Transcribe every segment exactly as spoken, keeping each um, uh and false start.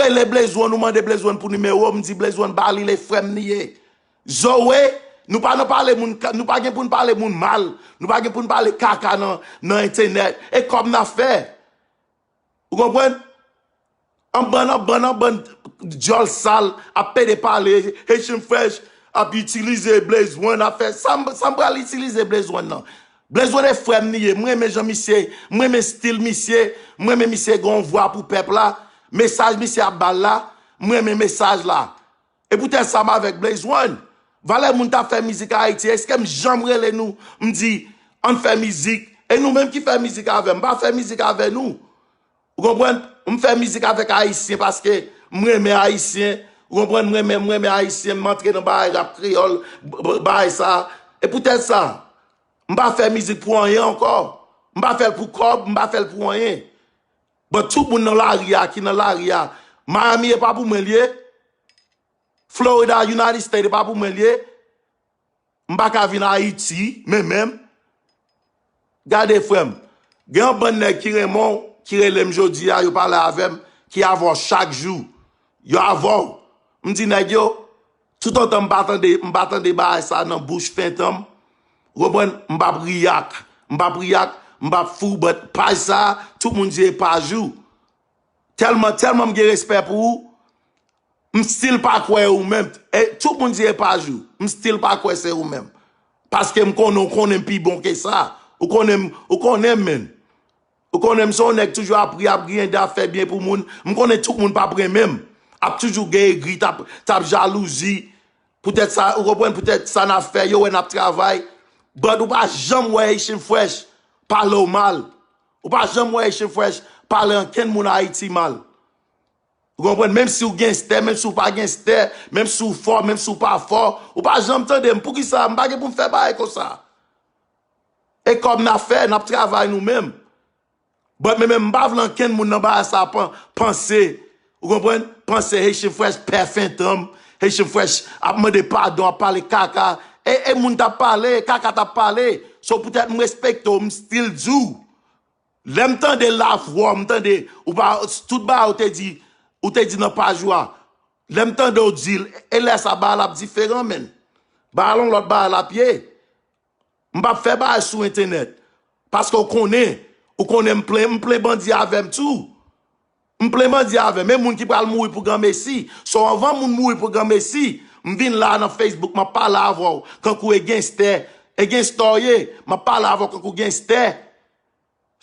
E lè Blaze One, ou mande Blaze One pou nimewo, m di Blaze One ba li, e frè m li ye. Zoe, nou pa nan pale moun, nou pa gen pou n pale moun mal, nou pa gen pou n pale kaka nan, nan entènèt. E kòb n ap fè. Ou konprann? An bann, an bann, an bann dyòl sal ap pede pale, Haitian Fresh ap itilize Blaze One, ap fè sa, m- sa m pral itilize Blaze One nan. Blaze One e frè m li ye, m renmen jan misye, m renmen stil misye, m renmen misye gen yon vwa pou pèp la, mesaj misye ap ba l la, m renmen mesaj la. E poutèt sa m avèk Blaze One. Valè moun t ap fè mizik Ayiti, èske m janm rele nou, m di, ann fè mizik? E nou menm ki fè mizik avè m, m pa fè mizik avè nou. Ou konprann? M fè mizik avèk Ayisyen paske m renmen Ayisyen. Ou konprann? M renmen, m renmen Ayisyen, m antre nan bagay rap kreyòl, b- b- bagay sa. E poutèt sa, m pa fè mizik pou anyen ankò. M pa fè l pou kòb, m pa fè l pou anyen. But tout moun nan lari a, ki nan lari a, Miami e pa pou mwen l ye. Florida, United States, e pa pou mwen l ye. M pa ka vin Ayiti, men menm. Gade frè m, gen yon bann nèg ki renmen w, ki rele m jodi a, yo pale avè m, ki avè w chak jou. Yo avè w. M di nèg yo, toutotan m pa tande, m pa tande bagay sa nan bouch Fenton, ou konprann, m p ap react. M p ap react, m p ap fou, but paj sa, tout moun di e paj ou. Tèlman, tèlman m gen respè pou ou, m still pa kwè ou menm. E tout moun di e paj ou, m still pa kwè se ou menm. Paske m konnen, ou konnen m pi bon ke sa. Ou konnen m, ou konnen m, men. Ou konnen m se yon nèg toujou ap ri, ap griyende, ap fè byen pou moun. M konnen tout moun p ap renmen m. Ap toujou gen egri, t ap, t ap jalouzi. Poutèt sa, ou konprann, poutèt sa n ap fè, yo wè n ap travay. But ou pa janm wè Haitian Fresh pale w mal. Ou pa janm wè Haitian Fresh pale ankenn moun Ayiti mal. Ou konprann? Menm si w genstè, menm si w pa genstè, menm si w fò, menm si w pa fò, ou pa janm tande m. Poukisa? M pa gen pou m fè bagay konsa. E kòb n ap fè, n ap travay nou menm. But men menm, m pa vle ankenn moun nan bagay sa pan- panse. Ou konprann? Panse Haitian Fresh pè Fenton, Haitian Fresh ap mande padon, ap pale kaka. E, e moun t ap pale, kaka t ap pale. So poutèt m respekte w, m still di w. Lè m tande lavwa w, m tande, ou pa, tout bagay ou te di, ou te di nan paj ou a. Lè m tande w di l, e lè sa bagay la ap diferan, men. Bagay la yon lòt bagay l ap ye. M p ap fè bagay sou entènèt. Paske w konnen, ou konnen m plen, m plen bandi avè m tou. M plen bandi avè m. E moun ki pral mouri pou granmesi. So anvan moun mouri pou granmesi, m vin la nan Facebook, m ap pale avè w kankou e genstè. E genstè w ye. M ap pale avè w kankou genstè.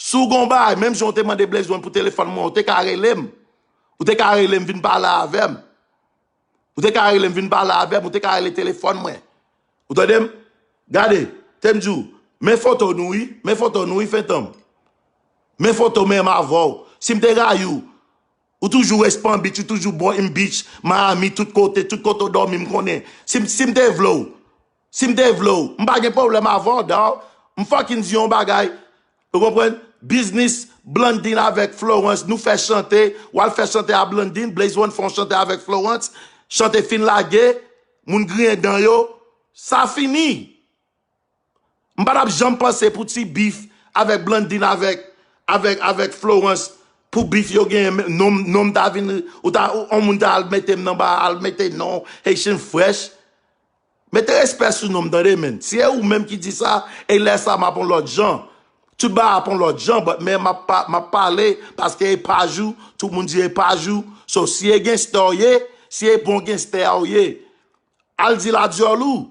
Si w gon bagay, menm jan w te mande Blaze One pou telefòn mwen, ou te ka rele m. Ou te ka rele m vin pale avè m. Ou te ka rele m vin pale avè m, ou te ka rele telefòn mwen. Ou tande m? Gade, te m di w, men foto nou wi, men foto nou wi, Fenton. Men foto menm avè w. Si m te rayi w, ou toujou West Palm Beach, ou toujou Boynton Beach, Miami, tout kote, tout kote w dòmi, m konnen. Si, si m te vle w, si m te vle w, m pa gen pwoblèm avè w, dawò. M fucking di yon bagay, ou konprann? Biznis Blandine avèk Florence, nou fè chante, w al fè chante a Blandine, Blaze One fè yon chante avèk Florence, chante fin lage, moun griyen dan yo, sa fini. M pa t ap janm panse pou ti bif avèk Blandine, avèk, avèk, avèk Florence, pou bif yo genyen, non m, non m ta vin, ou ta, ou, yon moun ta al mete m nan ba, al mete non Haitian Fresh. Mete respè sou non m, tande, men. Si e ou menm ki di sa, e lè sa m ap yon lòt jan. Tout bagay ap yon lòt jan, but men m ap pa, m ap pale, paske e paj ou, tout moun di e paj ou. So, si e genstè w ye, si e bon genstè a w ye, al di l a dyòl ou.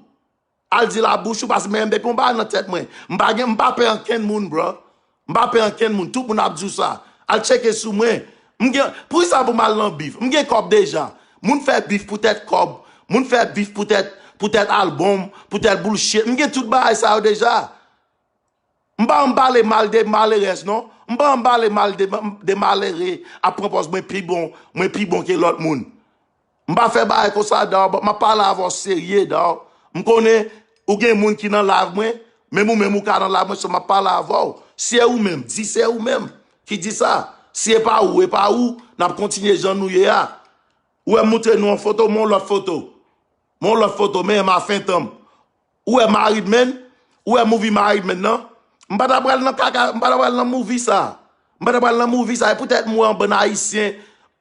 Al di l a bouch ou, paske men depi yon bagay nan tèt mwen, m pa gen, m pa pè ankenn moun, bro. M pa pè ankenn moun, tout moun ap di w sa. Al tcheke sou mwen. M gen, poukisa pou m al nan bif? M gen kòb deja. Moun fè bif poutèt kòb. Moun fè bif poutèt, poutèt album, poutèt bullshit. M gen tout bagay sa yo deja. M pa ann pale mal de malerès, non. M pa ann pale mal de, de malere ap pran pòz mwen pi bon, mwen pi bon ke lòt moun. M pa fè bagay konsa, dawò, but m ap pale avè w serye, dawò. M konnen ou gen moun ki nan live mwen, menm ou menm ou ka nan live mwen, so m ap pale avè w. Si e ou menm, di se ou menm ki di sa. Si e pa ou, e pa ou, n ap kontinye jan nou ye a. Ou wè m moutre nou yon foto, men yon lòt foto. Men yon lòt foto, men m a Fenton. Ou wè Married Men? Ou wè movie Married Men nan? M pa ta pral nan kaka, m pa ta pral nan movie sa. M pa ta pral nan movie sa. E poutèt m wè yon bann Ayisyen,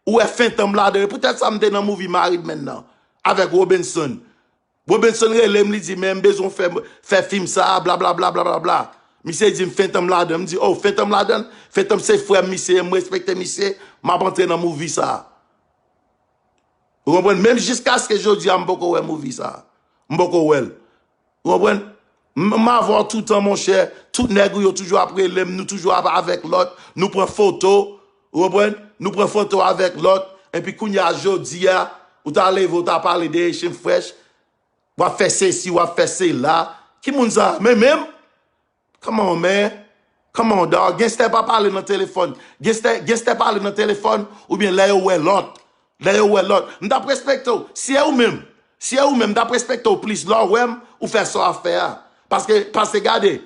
Ou wè Fentanm ladan l. Poutèt sa m te nan movie Marie Edmond nan, avèk Robinson. Robinson rele m, li di, men m bezwen fè, fè fim sa, blablabla, blablabla. Misye di m Fentanm ladan. M di, oh, Fentanm ladan? Fentanm se frè m, misye, m respekte misye, m ap antre nan movie sa. Ou konprann? Menm jiskaske jodi a, m poko wè movie sa. M poko wè l. Ou konprann? M, m avè w toutan, monchè. Tout nèg ou yo toujou ap rele m, nou toujou ap avèk lòt, nou pran foto. Ou konprann? Nou pran foto avèk lòt. Epi kounye a, jodi a, ou ta leve, ou ta pale de Haitian Fresh. W ap fè sesi, w ap fè sela. Ki moun sa? Men menm? Come on, man. Come on, dog. Genstè pa pale nan telefòn. Genstè, genstè pale nan telefòn oubyen lè yo wè lòt. Lè yo wè lòt. M t ap respekte w. Si e ou menm, si e ou menm, m t ap respekte w plis lè w wè m, ou fè sa w ap fè a. Paske, paske gade,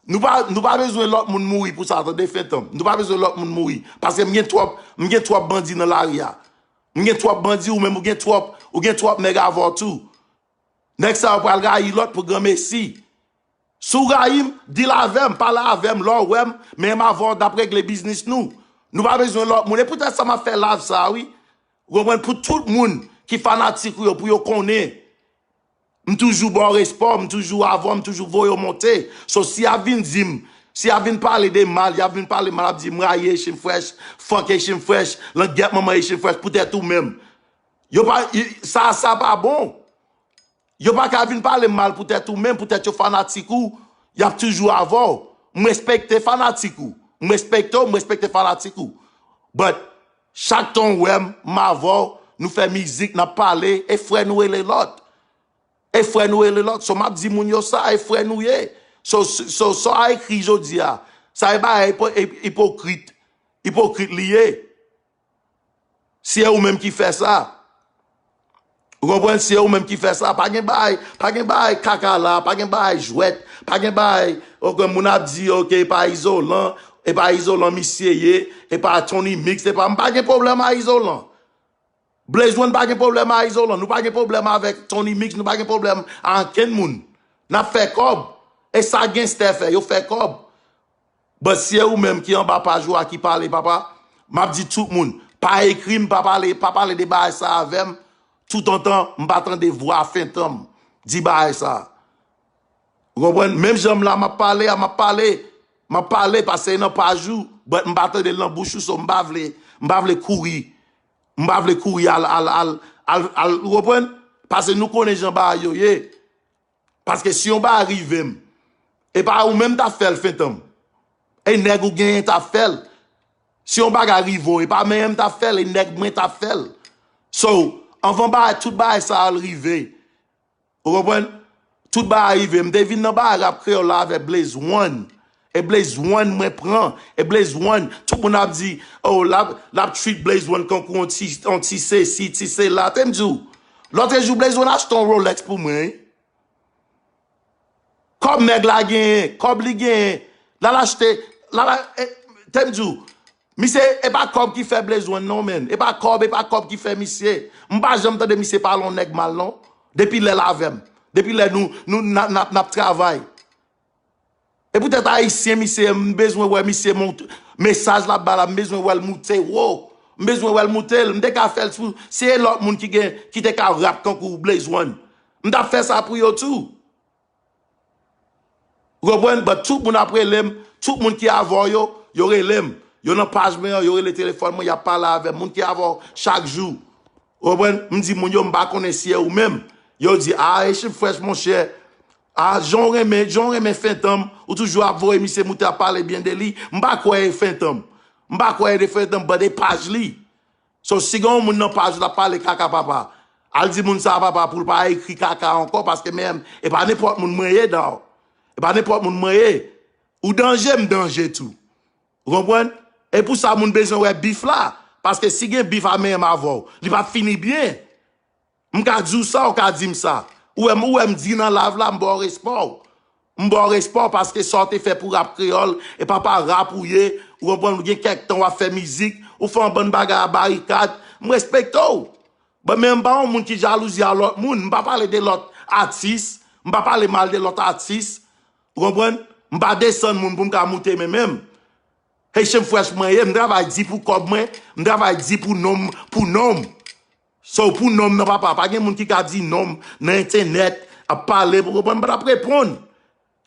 nou pa, nou pa bezwen lòt moun mouri pou sa, tande, Fentanm. Nou pa bezwen lòt moun mouri. Paske m gen twòp, m gen twòp bandi nan lari a. M gen twòp bandi, ou menm, ou gen twòp, ou gen twòp nèg avè w tou. Nèg sa yo pral rayi lòt pou granmesi. Si w rayi m, deal avè m, pale avè m, lè w wè m, men m avè w, n ap regle biznis nou. Nou pa bezwen lòt moun. E poutèt sa m ap fè live sa a, wi. Ou konprann? Pou tout moun ki fanatik ou yo, pou yo konnen. M toujou ba w respè w, m toujou avè w, m toujou voye w monte. So, si y ap vin di m, si y ap vin pale de mal, y ap vin pale mal, ap di m rayi Haitian Fresh, fuck Haitian Fresh, langyèt manman Haitian Fresh, poutèt ou menm. Yo pa, y-, sa, sa pa bon. Yo pa ka vin pale m mal poutèt ou menm, poutèt yo fanatik ou, y ap toujou avè w. M respekte fanatik ou. M respekte w, m respekte fanatik ou. But, chak tan w wè m, m avè w, nou fè mizik, n ap pale, e frè nou rele lòt. E frè nou rele lòt. So, m ap di moun yo sa, e frè nou ye. So, so, so, sa w ekri jodi a, sa e bagay ipo-, ip-, ipokrit. Ipokrit li ye. Si e ou menm ki fè sa. Ou konprann? Si e ou menm ki fè sa, pa gen bagay, pa gen bagay kaka la, pa gen bagay jwèt, pa gen bagay, ok, moun ap di, ok, e pa Izolan, e pa Izolan misye ye, e pa Tony Mix, e pa, m pa gen pwoblèm a Izolan. Blaze One pa gen pwoblèm a Izolan, nou pa gen pwoblèm avèk Tony Mix, nou pa gen pwoblèm a ankenn moun. N ap fè kòb. E sa genstè fè, yo fè kòb. But si e ou menm ki anba paj ou a ki pale, papa, m ap di tout moun, pa ekri m, pa pale, pa pale de bagay sa avè m, toutotan m pa tande vwa Fentanm di bagay sa. Ou konprann? Menm jan m la, m ap pale a, m ap pale, m ap pale, paske e nan paj ou, but m pa tande l nan bouch ou, so m pa vle, m pa vle kouri. M pa vle kouri al, al, al, al, al, ou konprann? Paske nou konnen jan bagay yo ye. Paske si yon bagay rive m, e pa ou menm t ap fè l, Fentanm. E nèg ou genyen t ap fè l. Si yon bagay rive w, e pa menm m t ap fè l, e nèg mwen t ap fè l. So, anvan bagay, tout bagay sa yo rive, ou konprann? Tout bagay rive, m te vin nan bagay rap kreyòl la avèk Blaze One. E Blaze One mwen pran. E Blaze One, tout moun ap di, oh, l ap, l ap treat Blaze One kankou yon ti, yon ti sesi, ti sela. Te m di w, lòtrejou Blaze One achte yon Rolex pou mwen, wi. Kòb nèg la genyen, kòb li genyen, l al achte, l al a-, e, te m di w, misye, e pa kòb ki fè Blaze One non, menn. E pa kòb, e pa kòb ki fè misye. M pa janm tande misye pale yon nèg mal, non. Depi lè l avè m. Depi lè nou, nou, n ap, n ap, n ap travay. E poutèt ayisyen, misye, m bezwen wè misye mont-, mesaj l ap ba la, m bezwen wè l moute wo. M bezwen wè l moute l. M te ka fè l sou, si e lòt moun ki gen, ki te ka rap kankou Blaze One, m t ap fè sa pou yo tou. Ou konprann? But tout moun ap rele m, tout moun ki avè w yo, yo rele m. Yo nan paj mwen an, yo rele telefòn mwen, y ap pale avè m. Moun ki avè w chak jou. Ou konprann? M di moun yo, m pa konnen si e ou menm. Yo di, ah, Haitian Fresh, monchè. Ah, jan w renmen, jan w renmen Fentanm, ou toujou ap voye misye moute ap pale byen de li. M pa kwè e Fentanm. M pa kwè e de Fentanm, but e paj li. So, si gen yon moun nan paj ou t ap pale kaka, papa, al di moun sa a, papa, pou l pa ekri kaka ankò, paske men, e pa nenpòt moun mwen ye, dawò. E pa nenpòt moun mwen ye. Ou danje, m danje tou. Ou konprann? E pou sa, moun bezwen wè bif la. Paske si gen bif a men m avè w, li p ap fini byen. M ka di w sa, ou ka di m sa. Ou wè m, ou wè m di nan live la, m ba w respè w. M ba w respè w paske sa w te fè pou rap kreyòl, e pa pa rap ou ye, ou konprann, ou gen kèk tan w ap fè mizik, ou fè yon bann bagay a barikad, m respekte w. But men m pa yon moun ki jalouzi a lòt moun, m pa pale de lòt atis, m pa pale mal de lòt atis, ou konprann? M pa desann moun pou m ka moute men menm. Haitian Fresh mwen ye, m travay di pou kòb mwen, m travay di pou non m, pou non m. So, pou non m nan, papa, pa gen moun ki ka di non m nan entènèt, ap pale, pou konprann, m pa t ap reponn.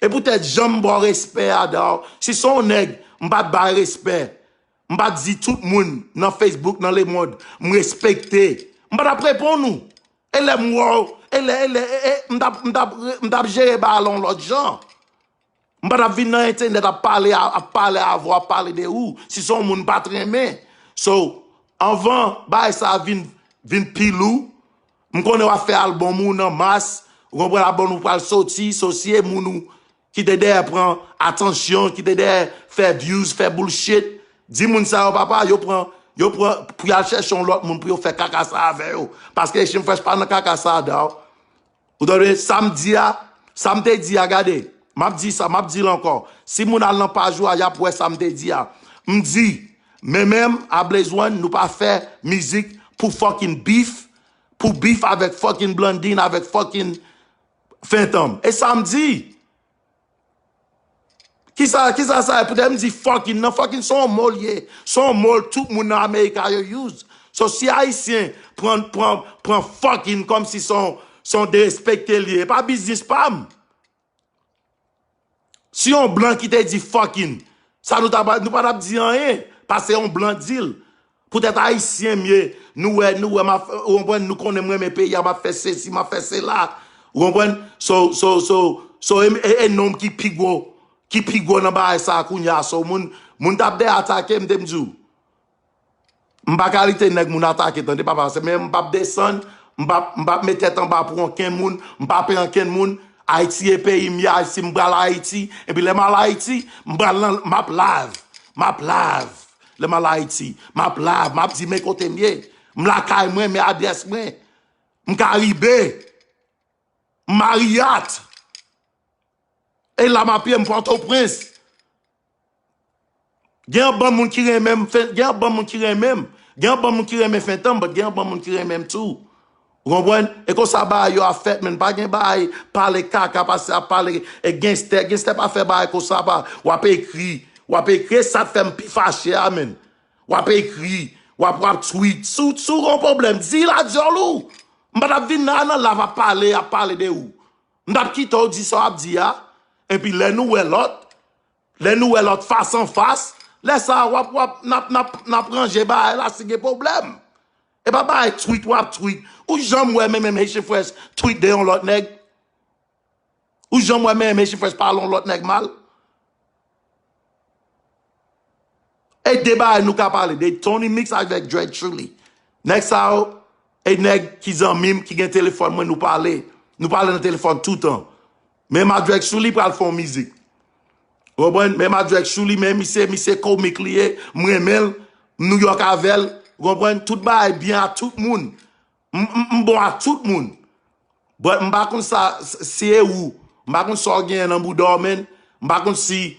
E poutèt jan m ba w respè a, Daw, si se yon nèg, m pa t bay respè. M pa t di tout moun nan Facebook, nan lemonn, m respekte. M pa t ap reponn ou. E lè m wè w, e lè, e lè, e, e, m t ap, m t ap, m t ap jere bagay la yon lòt jan. M pa t ap vin nan entènèt ap pale, ap pale avè w, ap pale de ou, si se yon moun m pa t renmen. So, anvan bagay sa a vin, vin pi lou, m konnen w ap fè albòm ou nan mas, ou konprann, albòm ou pral soti, so si e moun ou ki te dèyè pran atansyon, ki te dèyè fè views, fè bullshit, di moun sa yo, papa, yo pran, yo pran, pou y al chèche yon lòt moun pou yo fè kaka sa avè yo. Paske Haitian Fresh pa nan kaka sa, Daw. Ou tande, sa m di a, sa m te di a, gade, m ap di sa, m ap di l ankò. Si moun al nan paj ou a, y ap wè sa m te di a. M di, men menm, a Blaze One, nou pa fè mizik pou fucking beef, pou beef avèk fucking Blondine, avèk fucking Phantom. E sa m di. Kisa, kisa sa ye? Poutèt m di fucking nan, fucking se yon mo l ye. Se yon mo l tout moun nan America yo use. So, si Ayisyen pran, pran, pran fucking kòmsi se yon, se yon derespekte l ye, e pa biznis pa m. Si yon blan ki te di fucking, sa nou ta, nou pa t ap di anyen, paske yon blan di l. Poutèt Ayisyen m ye, nou wè, nou wè, m ap, ou konprann, nou konnen m renmen peyi a, m ap fè sesi, m ap fè sela. Ou konprann? So, so, so, so, e, e, e non m ki pi gwo, ki pi gwo nan bagay sa a kounye a. So, moun, moun t ap dèyè atake m, te m di w. M pa kalite nèg moun atake, tande, papa, se men m p ap desann, m p ap, m p ap met tèt anba pou ankenn moun, m pa pè ankenn moun. Ayiti e peyi m ye, Ayiti, m pral Ayiti, epi lè m al Ayiti, m pral nan, m ap live, m ap live. Lè m al Ayiti, m ap live, m ap di men kote m ye. M lakay mwen, men adrès mwen. M Karibe. M Marriott. E la m ap ye, m Pòtoprens. Gen yon bann moun ki renmen m, fen- gen yon bann moun ki renmen m. Gen yon bann moun ki renmen Fentanm, but gen yon bann moun ki renmen m tou. Ou konprann? E konsa bagay yo ap fèt, men pa gen bagay pale kaka, pase ap pale e genstè. Genstè pa fè bagay konsa, pa. W ap ekri, w ap ekri, e sa t fè m pi fache a, men. W ap ekri, w ap, w ap tweet. Si w, si w gen yon pwoblèm, di l a dyòl ou. M pa t ap vin la nan live ap pale, ap pale de ou. M t ap kite w di sa w ap di a. Epi lè nou wè lòt, lè nou wè lòt fas an fas, lè sa a w ap, w ap, n ap, n ap, n ap ranje bagay la si gen pwoblèm. E pa bagay tweet w ap tweet. Ou janm wè men menm Haitian Fresh tweet de yon lòt nèg? Ou janm wè men menm Haitian Fresh pale yon lòt nèg mal? E de bagay nou ka pale, de Tony Mix avèk Dread Truly. Nèg sa yo, e nèg ki zanmi m, ki gen telefòn mwen, nou pale. Nou pale nan telefòn toutan. Men m a Dread Truly pral fè yon mizik. Ou konprann? Men m a Dread Truly, men misye, misye komik li ye, m renmen l, m Nouyòk avè l. Ou konprann? Tout bagay byen a tout moun. M, m, m bon ak tout moun. But m pa konn sa, s- si e ou. M pa konn sa w genyen nan bouda w, men. M pa konn si,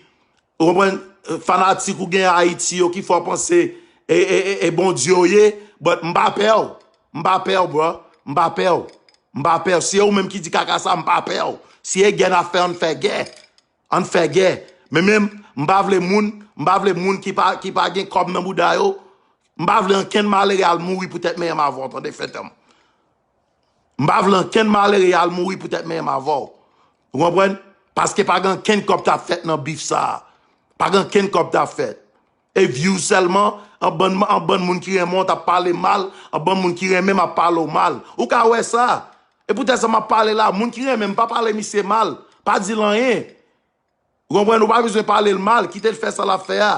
ou konprann, fanatik ou gen Ayiti yo ki fè w panse e, e, e, e Bondye w ye. But m pa pè w. M pa pè w, bro. M pa pè w. M pa pè w. Si e ou menm ki di kaka sa, m pa pè w. Si e gè n ap fè, ann fè gè. Ann fè gè. Men menm, m pa vle moun, m pa vle moun ki pa, ki pa gen kòb nan bouda yo. M pa vle ankenn malere al mouri poutèt menm avè w, tande, Fentanm. M pa vle ankenn malere al mouri poutèt menm avè w. Ou konprann? Paske pa gen ankenn kòb t ap fèt nan bif sa a. Pa gen ankenn kòb t ap fèt. E view sèlman, an bann, an bann moun ki renmen w t ap pale mal, an bann moun ki renmen m ap pale w mal. Ou ka wè sa. E poutèt sa m ap pale la, moun ki renmen m pa pale misye mal. Pa di l anyen. Ou konprann? Ou pa bezwen pale l mal, kite l fè sa l ap fè a.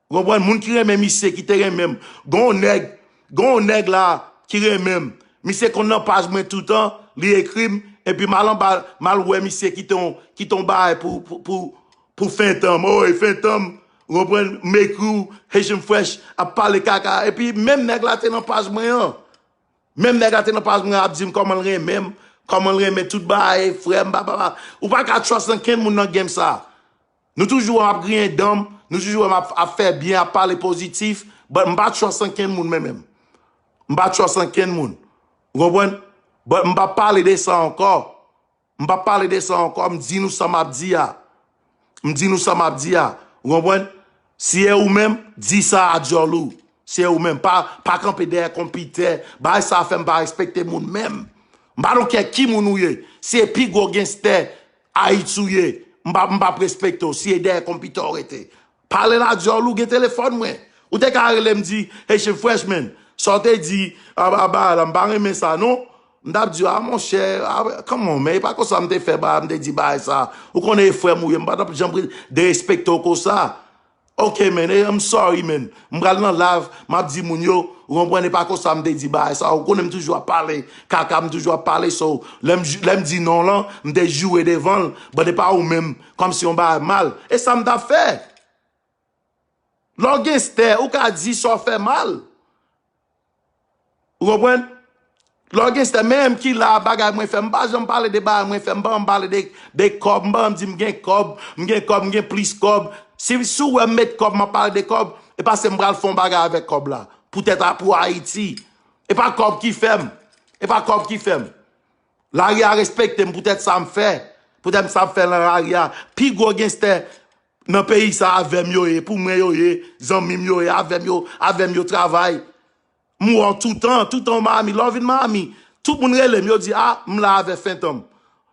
Ou konprann? Moun ki renmen misye, ki te renmen m. Gon nèg, gon nèg la ki renmen m. Misye konn nan paj mwen toutan, li ekri m, epi m al anba, m al wè misye kite yon, kite yon bagay pou, pou, pou, pou Fentanm. Oy, Fentanm, ou konprann? M ekri w, Haitian Fresh, ap pale kaka. Epi menm nèg la te nan paj mwen an. Menm nèg la te nan paj mwen ap di m kòman l renmen m, kòman l renmen tout bagay, frè m, papapa. Ou pa ka trust ankenn moun nan game sa. Nou toujou wè m ap griyen dan m, nou toujou wè m ap, ap fè byen, ap pale pozitif, but m pa trust ankenn moun men menm. M pa trust ankenn moun. Ou konprann? But m p ap pale de sa ankò. M p ap pale de sa ankò, m di nou sa m ap di a. M di nou sa m ap di a. Ou konprann? Si e ou menm, di sa a dyòl ou. Si e ou menm, pa, pa kanpe dèyè konpitè. Bagay sa a fè m pa respekte moun menm. M pa don't care ki moun ou ye. Si e pi gwo genstè Ayiti ou ye, m p ap, m p ap respekte w. Si e dèyè konpitè w rete. Pale la dyòl ou gen telefòn mwen. Ou te ka rele m di, Haitian Freshman, sa w te di a, a bagay la, m pa renmen sa non. M t ap di, a monchè, a, come on, men e pa konsa m te fè bagay, m te di bagay sa. Ou konnen e frè m ou ye, m pa t ap janm re- derespekte w konsa. Ok, man, eh, I'm sorry, man. M pral nan live, m ap di moun yo, ou konprann, e pa konsa m te di bagay sa. Ou konnen m toujou ap pale kaka, m toujou ap pale, so, lè m, lè m di non lan, m te joure devan l, but e pa ou menm, kòmsi yon bagay mal. E sa m t ap fè. Lè w genstè, ou ka di sa w fè mal. Ou konprann? Lè w genstè, men m ki la, bagay mwen fè, m pa janm pale de bagay mwen fè, m pa janm pale de, de kòb, m pa janm di m gen kòb, m gen kòb, m gen plis kòb. Si, si w wè m met kòb, m ap pale de kòb, e paske m pral fè yon bagay avèk kòb la. Poutèt a, pou Ayiti. E pa kòb ki fè m. E pa kòb ki fè m. Lari a respekte m poutèt sa m fè. Poutèt sa m fè nan lari a. Pi gwo genstè nan peyi sa avè m yo ye, pou mwen yo ye, zanmi m yo ye, avè m yo, avè m yo travay. M wè w toutan, toutan w Miami. Lè w vin Miami, tout moun rele m, yo di, a, m la avè Fentanm.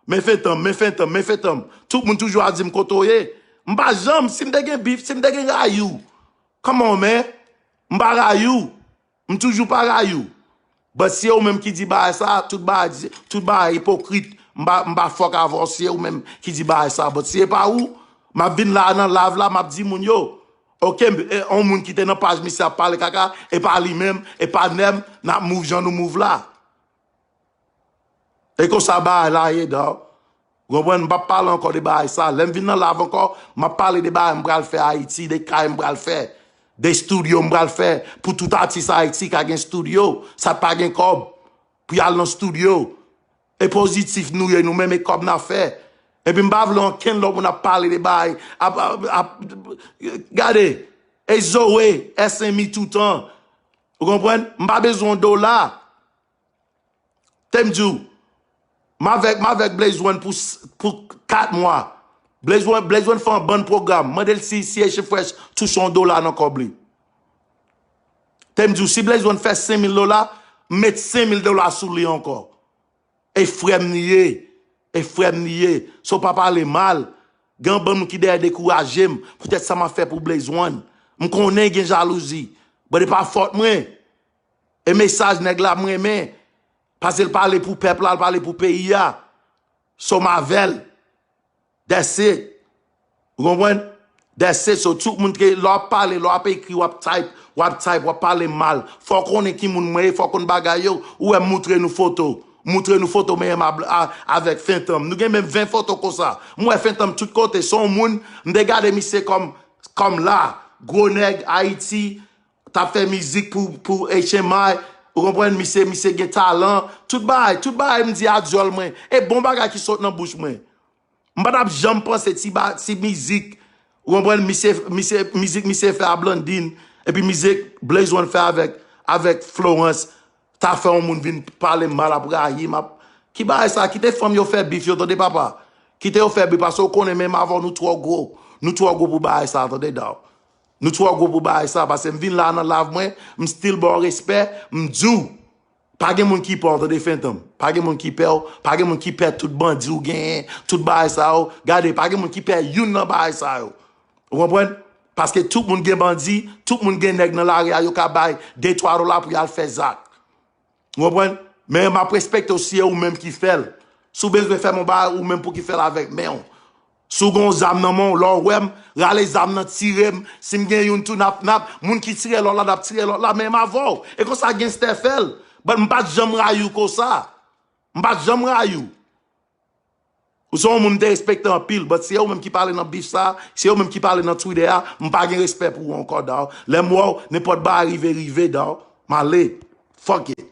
Men Fentanm, men Fentanm, men Fentanm. Tout moun toujou ap di m kote w ye. M pa janm, si m te gen bif, si m te gen rayi w. Come on, man. M pa rayi w. M toujou pa rayi w. But si e ou menm ki di bagay sa, tout bagay, tout bagay ipokrit. M pa, m pa fòk avè w si e ou menm ki di bagay sa. But si e pa ou, m ap vin la nan live la, m ap di moun yo. Ok, m- e, on moun ki te nan paj misye ap pale kaka, e pa li menm, e pa nèm, n ap move jan nou move la. E konsa bagay la ye, dawg. Ou konprann? M p ap pale ankò de bagay sa. Lè m vin nan live ankò, m ap pale de bagay m pral fè Ayiti, de kay m pral fè, de estidyo m pral fè, pou tout atis Ayiti ka gen estidyo. Sa pa gen kòb pou y al nan estidyo. E pozitif nou ye, nou menm e kòb n ap fè. Epi m pa vle ankenn lòt moun ap pale de bagay, ap, ap, ap, gade, e Zoe, S M I toutan. Ou konprann? M pa bezwen yon dola. Te m di w, m avèk, m avèk Blaze One pou, s- pou kat mwa. Blaze One, Blaze One fè yon bann pwogram. Mande l si, si Haitian Fresh touche yon dola nan kòb li. Te m di w, si Blaze One fè senk mil dola, m met senk mil dola sou li ankò. E frè m li ye. E frè m li ye. So pa pale mal. Gen yon bann moun ki dèyè dekouraje m. Poutèt sa m ap fè pou Blaze One. M konnen gen jalouzi. But e pa fòt mwen. E mesaj nèg la m renmen. Paske l pale pou pèp la, l pale pou peyi a. So m avè l. That's it. Ou konprann? That's it. So, tout moun ke, lè w ap pale, lè w ap ekri, w ap type, w ap type, w ap pale mal. Fò w konnen ki moun mwen ye, fò w konn bagay yo. Ou wè m moutre nou foto. Moutre nou foto mwen menm a- a- avèk Fentanm. Nou gen menm ven foto konsa. M wè Fentanm tout kote. Se yon moun, m te gade misye kòm, kòm la. Gwo nèg, Ayiti, t ap fè mizik pou, pou H M I. Ou konprann? Misye, misye gen talan. Tout bagay, tout bagay m di a dyòl mwen. E bon bagay ki sot nan bouch mwen. M pa t ap janm panse ti, ba, ti mizik, ou konprann, misye, misye, mizik misye fè a Blandine, epi mizik Blaze One fè avèk, avèk Florence, ta fè yon moun vin pale mal ap rayi m, ap, ki bagay sa, kite fanm yo fè bif yo, tande papa. Kite yo fè bif, paske w konnen menm avè w nou twò gwo. Nou twò gwo pou bagay sa, tande dawg. Nou twò gwo pou bagay sa, paske m vin la nan live mwen, m still ba w respè, m di w, pa gen moun ki pè w, tande Fentanm. Pa gen moun ki pè w, pa gen moun ki pè tout bandi w genyen, tout bagay sa yo. Gade, pa gen moun ki pè youn nan bagay sa yo. Ou konprann? Paske tout moun gen bandi, tout moun gen nèg nan lari a, yo ka bay de twa dola pou y al fè zak. Ou konprann? Men m ap respekte w si e ou menm ki fè l. Si w bezwen fè m yon bagay, ou menm pou ki fè l avèk men w. Si w gen yon zam nan men w, lè w wè m, rale zam nan, tire m. Si m gen youn tou, n ap, n ap, moun ki tire lòt la, n ap tire lòt la, menm avè w. E konsa genstè fè l. But m pa t janm rayi w konsa. M pa t janm rayi w. Ou se yon moun m te respekte anpil, but si e ou menm ki pale nan bif sa, si e ou menm ki pale nan Twitter a, m pa gen respè pou ou ankò, dawg. Lè m wè w, nenpòt bagay rive, rive, dawg. M ale. Fuck it.